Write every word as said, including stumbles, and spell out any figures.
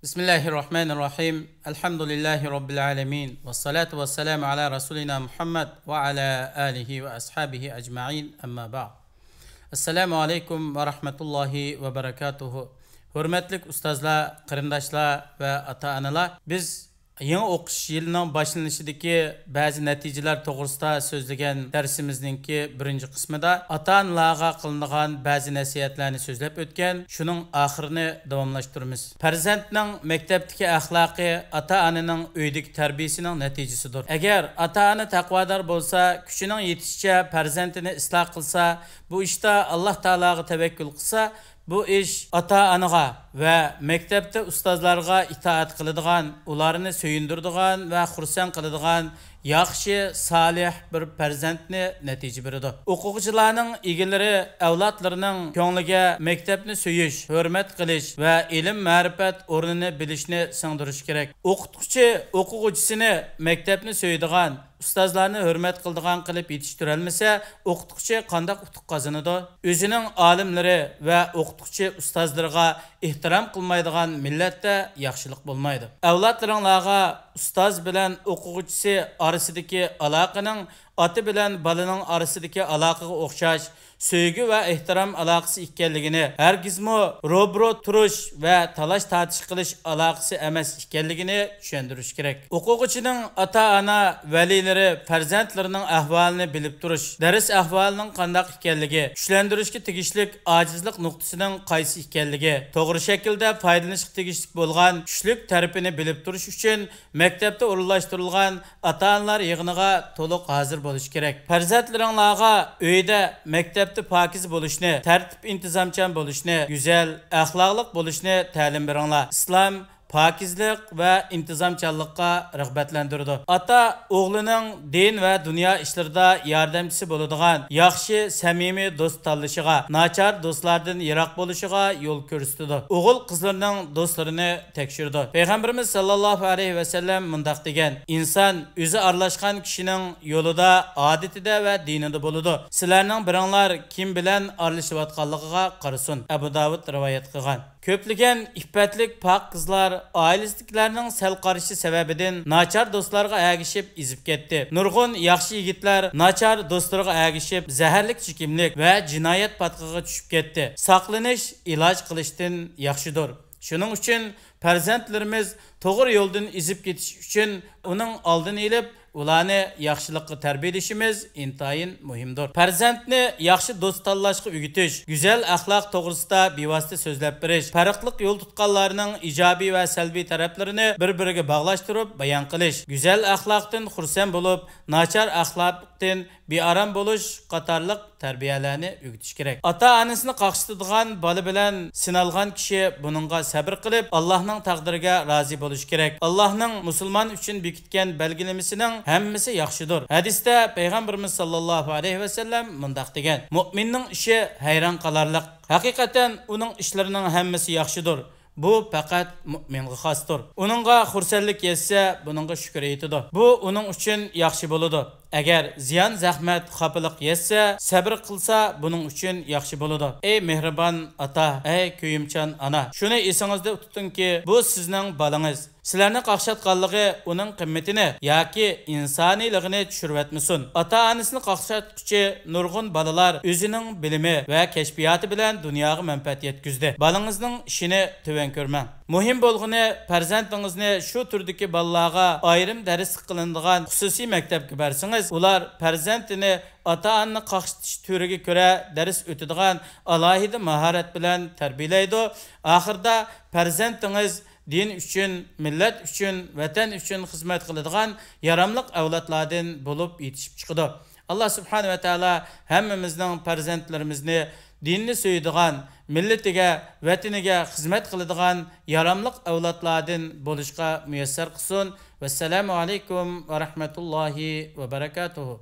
بسم الله الرحمن الرحيم. الحمد لله رب العالمين. والصلاة والسلام على رسولنا محمد وعلى آله وأصحابه أجمعين. أما بعد. السلام عليكم ورحمة الله وبركاته. ھۆرمەتلىك ئۇستازلار، قېرىنداشلار ۋە ئاتا-ئانىلار، بىز يېڭى ئوقۇش يىلىنىڭ باشلىنىشىدىكى بەزى نەتىجىلەر توغرىسىدا سۆزلىگەن دەرسىمىزنىڭكى بىرىنچى قىسمىدا ئاتا-ئانىلارغا قىلىنىدىغان بەزى نەسىھەتلەرنى سۆزلەپ ئۆتكەن. شۇنىڭ ئاخىرىنى داۋاملاشتۇرىمىز. پەرزەنتنىڭ مەكتەپتىكى ئەخلاقى ئاتا-ئانىنىڭ ئۆيدىكى تەربىيىسىنىڭ نەتىجىسىدۇر. ئەگەر ئاتا-ئانا تەقۋادار بولسا، كۈچىنىڭ يېتىشىچە پەرزەنتىنى ئىسلاھ قىلسا، بۇ ئىشتا ئاللاھ تائالاغا تەۋەككۈل قىلسا، بۇ ئىش ئاتا-ئانىغا ۋە مەكتەپتە ئۇستازلارغا ئىتائەت قىلىدىغان، ئۇلارنى سۆيۈندۈرىدىغان ۋە خۇرسەن قىلىدىغان ياخشى، سالىھ بىر پەرزەنتنى نەتىجە بېرىدۇ. ئوقۇغۇچىلارنىڭ ئىگىلىرى ئەۋلادلىرىنىڭ كۆڭلىگە مەكتەپنى سۆيۈش، ھۆرمەت قىلىش ۋە ئىلىم-مەرىپەت ئورنىنى بىلىشنى سىڭدۈرۈشى كېرەك. ئوقۇتقۇچى ئوقۇغۇچىسىنى مەكتەپنى سۆيىدىغان، ئۇستازلارنى ھۆرمەت قىلىدىغان قىلىپ يېتىشتۈرەلمىسە، ئوقۇتقۇچى قانداق ئۇتۇق قازىنىدۇ؟ ئۆزىنىڭ ئالىملىرى ۋە ئوقۇتقۇچى ئۇستازلىرىغا ئېھتىرام قىلمايدىغان مىللەتتە ياخشىلىق بولمايدۇ. ئەۋلادلىرىڭلارغا ئۇستاز بىلەن ئوقۇغۇچىسى ئارىسىدىكى ئالاقىنىڭ ئاتا بىلەن بالىنىڭ ئارىسىدىكى ئالاقىغا ئوخشاش سۆيگۈ ۋە ئېھتىرام ئالاقىسى ئىكەنلىكىنى، ھەرگىزمۇ روبىرو تۇرۇش ۋە تالاش-تارتىش قىلىش ئالاقىسى ئەمەس ئىكەنلىكىنى چۈشەندۈرۈش كېرەك. ئوقۇغۇچىنىڭ ئاتا-ئانا، ۋەلىلىرى پەرزەنتلىرىنىڭ ئەھۋالىنى بىلىپ تۇرۇش، دەرس ئەھۋالىنىڭ قانداق ئىكەنلىكى، كۈچلەندۈرۈشكە تېگىشلىك ئاجىزلىق نۇقتىسىنىڭ قايسى ئىكەنلىكى، توغرا شەكىلدە پايدىلىنىشقا تېگىشلىك بولغان كۈچلۈك تەرىپىنى بىلىپ تۇرۇش ئۈچۈن مەكتەپتە ئورۇنلاشتۇرۇلغان ئاتا-ئانىلار يىغىنىغا تولۇق ھازىر بولۇش كېرەك. پەرزەنتلىرىڭلارغا ئۆيدە، مەكتەپتە پاكىز بولۇشنى، تەرتىپ-ئىنتىزامچان بولۇشنى، گۈزەل، ئەخلاقلىق بولۇشنى تەلىم بېرىڭلار. ئىسلام پاكىزلىق ۋە ئىنتىزامچانلىققا رىغبەتلەندۈرىدۇ. ئاتا ئوغلىنىڭ دىن ۋە دۇنيا ئىشلىرىدا ياردەمچىسى بولىدىغان ياخشى، سەمىمىي دوست تاللىشىغا، ناچار دوستلاردىن يىراق بولۇشىغا يول كۆرسىتىدۇ. ئوغۇل قىزلىرىنىڭ دوستلىرىنى تەكشۈرىدۇ. پەيغەمبىرىمىز ساللاللاھۇ ئەلەيھى ۋەسەللەم مۇنداق دېگەن: «ئىنسان ئۆزى ئارىلاشقان كىشىنىڭ يولىدا، ئادىتىدە ۋە دىنىدا بولىدۇ. سىلەرنىڭ بىرىڭلار كىم بىلەن ئارىلىشىۋاتقانلىقىغا قارىسۇن.» ئەبۇ داۋۇد رىۋايەت قىلغان. كۆپلىگەن ئىپپەتلىك پاك قىزلار ئائىلىسىدىكىلەرنىڭ سەل قارىشى سەۋەبىدىن ناچار دوستلارغا ئەگىشىپ ئېزىپ كەتتى. نۇرغۇن ياخشى يىگىتلەر ناچار دوستلىرىغا ئەگىشىپ زەھەرلىك چېكىملىك ۋە جىنايەت پاتقىقىغا چۈشۈپ كەتتى. ساقلىنىش ئىلاج قىلىشتىن ياخشىدۇر. شۇنىڭ ئۈچۈن پەرزەنتلىرىمىز توغرا يولدىن ئېزىپ كېتىش ئۈچۈن ئۇنىڭ ئالدىنى ئېلىپ، ئۇلارنى ياخشىلىققا تەربىيەلىشىمىز ئىنتايىن مۇھىمدۇر. پەرزەنتنى ياخشى دوست تاللاشقا ئۆگىتىش، گۈزەل ئەخلاق توغرىسىدا بىۋاسىتە سۆزلەپ بېرىش، پەرقلىق يول تۇتقانلارنىڭ ئىجابىي ۋە سەلبىي تەرەپلىرىنى بىر-بىرىگە باغلاشتۇرۇپ بايان قىلىش، گۈزەل ئەخلاقتىن خۇرسەن بولۇپ، ناچار ئەخلاقتىن بىئارام بولۇش قاتارلىق تەربىيەلەرنى ئۆگىتىش كېرەك. ئاتا-ئانىسىنى قاقشىتىدىغان بالا بىلەن سىنالغان كىشى بۇنىڭغا سەبرى قىلىپ، ئاللاھنىڭ تەقدىرىگە رازى بولۇشى كېرەك. ئاللاھنىڭ مۇسۇلمان ئۈچۈن بېكىتكەن بەلگىلىمىسىنىڭ ھەممىسى ياخشىدۇر. ھەدىستە پەيغەمبىرىمىز ساللاللاھۇ ئەلەيھى ۋەسەللەم مۇنداق دېگەن: «مۇئمىننىڭ ئىشى ھەيران قالارلىق. ھەقىقەتەن ئۇنىڭ ئىشلىرىنىڭ ھەممىسى ياخشىدۇر. بۇ پەقەت مۇئمىنغا خاستۇر. ئۇنىڭغا خۇرسەنلىك يەتسە، بۇنىڭغا شۈكۈر ئېيتىدۇ. بۇ ئۇنىڭ ئۈچۈن ياخشى بولىدۇ. ئەگەر زىيان، زەخمەت، خاپىلىق يەتسە، سەبرى قىلسا، بۇنىڭ ئۈچۈن ياخشى بولىدۇ.» ئەي مېھرىبان ئاتا، ئەي كۆيۈمچان ئانا، شۇنى ئېسىڭىزدە تۇتۇڭكى، بۇ سىزنىڭ بالىڭىز. سىلەرنى قاقشاتقانلىقى ئۇنىڭ قىممىتىنى ياكى ئىنسانىيلىقىنى چۈشۈرۈۋەتمىسۇن. ئاتا-ئانىسىنى قاقشاتقۇچى نۇرغۇن بالىلار ئۆزىنىڭ بىلىمى ۋە كەشپىياتى بىلەن دۇنياغا مەنپەئەت يەتكۈزدى. بالىڭىزنىڭ ئىشىنى تۆۋەن كۆرمەڭ. مۇھىم بولغىنى، پەرزەنتىڭىزنى شۇ تۈردىكى بالىلارغا ئايرىم دەرسلىك قىلىنىدىغان خۇسۇسىي مەكتەپكە بەرسىڭىز، ئۇلار پەرزەنتىنى ئاتا-ئانىنى قاقشىتىش تۈرىگە كۆرە دەرس ئۆتىدىغان ئالاھىدە ماھارەت بىلەن تەربىيەلەيدۇ. ئاخىرىدا پەرزەنتىڭىز دىن ئۈچۈن، مىللەت ئۈچۈن، ۋەتەن ئۈچۈن خىزمەت قىلىدىغان ياراملىق ئەۋلادلاردىن بولۇپ يېتىشىپ چىقىدۇ. ئاللا سۇبھانە ۋە تائالا ھەممىمىزنىڭ پەرزەنتلىرىمىزنى دىننى سۆيىدىغان، مىللىتىگە، ۋەتىنىگە خىزمەت قىلىدىغان ياراملىق ئەۋلادلاردىن بولۇشقا مۇيەسسەر قىلسۇن. ۋەسسالامۇ ئەلەيكۇم ۋە رەھمەتۇللاھى ۋە بەرەكاتۇھۇ.